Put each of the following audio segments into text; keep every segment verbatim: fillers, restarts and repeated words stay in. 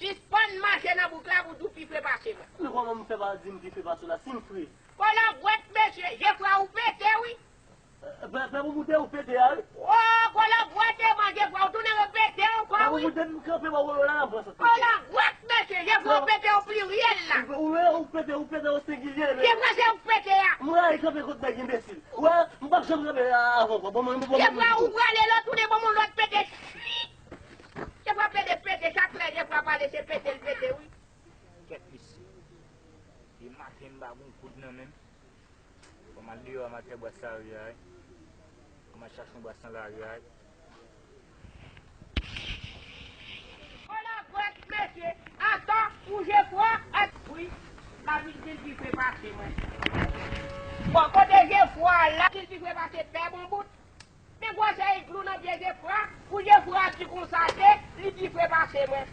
Sispann mache nan bouk la pou di w pi fre pase mwen. Men kòman m fè pa di m pi fre pase w la, si m fre? Kòlògwèt mesye, Jefra ou pete wi. Pè, pè Bonbou te ou pete a wi. O, kòlògwèt e manje fwa, ou tounen repete ankò wi. Pè Bonbou depi m kanpe bò wolo la nan pran sa. Kòlògwèt mesye, Jefra ou pete o pliryèl la. Ou, ou, ou pete, ou pete o sengilye men. Jefra se ou pete a. M rayi kanpe kot nèg enbesil. Ou wè, m p ap janm kanpe avan ankò. Bon, mwen, bon, mwen, Jefra ou prale lòt, ou de bon moun lòt pete. Jefra pede pete, chak lè Jefra pale se pete l pete wi. Kèt mesye. Depi maten m pa gon goud nan men m. Fò m al deyò a m al fè bwès lari a wi. Fò m al chache yon bwès nan lari a wi. Kòlògwèt mesye, atò pou Jefra, at wi. Lavi di l pi fre pase mwen. Bon, kote Jefra la, di l pi fre pase pè Bonbout. Men gwosè iglou nan pye Jefra, pou Jefra di konsa se li pi fre pase mwen.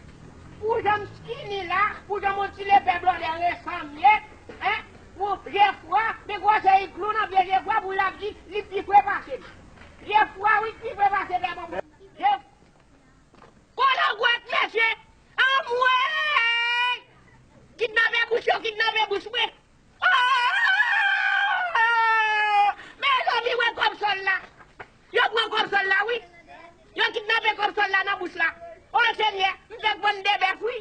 Pou jan m skinny la, pou jan m on ti lepè blòdè resanm ye, en, pou Jefra, men gwosè iglou nan pye Jefra pou l ap di li pi fre pase m. Jefra wi pi fre pase pè Bonbout. Jef-, kòlògwèt mesye, anmwey! Kidnape bous yo, kidnape bous mwen. Oh! Mezanmi, wè kòb sòl la. Yo pran kòb sòl la, wi. Yo kidnape kòb sòl la nan bous la. O Senyè, m fèk vann de bèf, wi.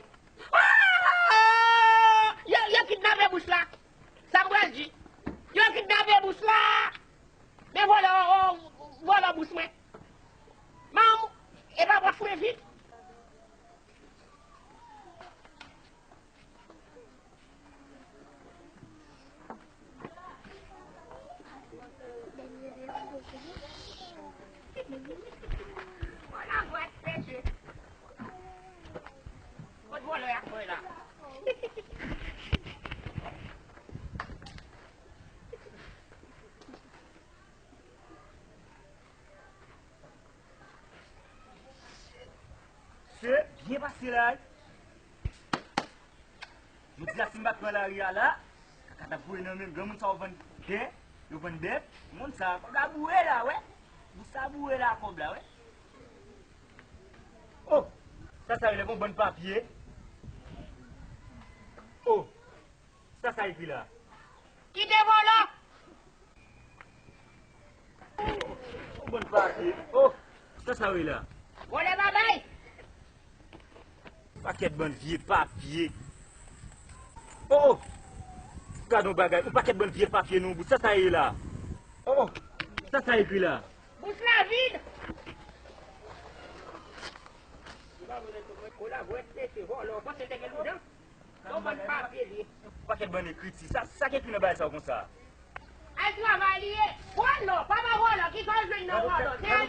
Oh! Yo, yo kidnape bous la. Sa m pral di? Yo kidnape bous la. Men vòlò, oh, vòlò bous mwen. Manm, e pa pòch mwen vit. Se byen pase la wi. Jodi a si m pa t pran lari a la, kaka t ap voye nan men m. Granmoun sa yo vann tè, yo vann bèf. Moun sa, kòb la boure la, wè. Bous sa boure la, kòb la, wè. Oh, sa sa rele gon bann papye. Oh, sa sa ekri la. Kite vòlò! Yon bann papye. Oh, sa sa rele la. Vòlè pa bay. Pakèt bann vye papye. Oh, oh. Gade yon bagay. Yon pakèt bann vye papye nan yon bout. Sa sa ye la. Oh, oh. Sa sa ekri la. Bous la vid. Kolabwèt mesye vòlò, panse te gen lodan. Yon bann papye li ye. Pakèt bann ekriti. Sa, sa k ekri nan bagay sa yo konsa? Al travay li ye. Vòlò, papa vòlò, kisa w jwenn nan vòlò? Se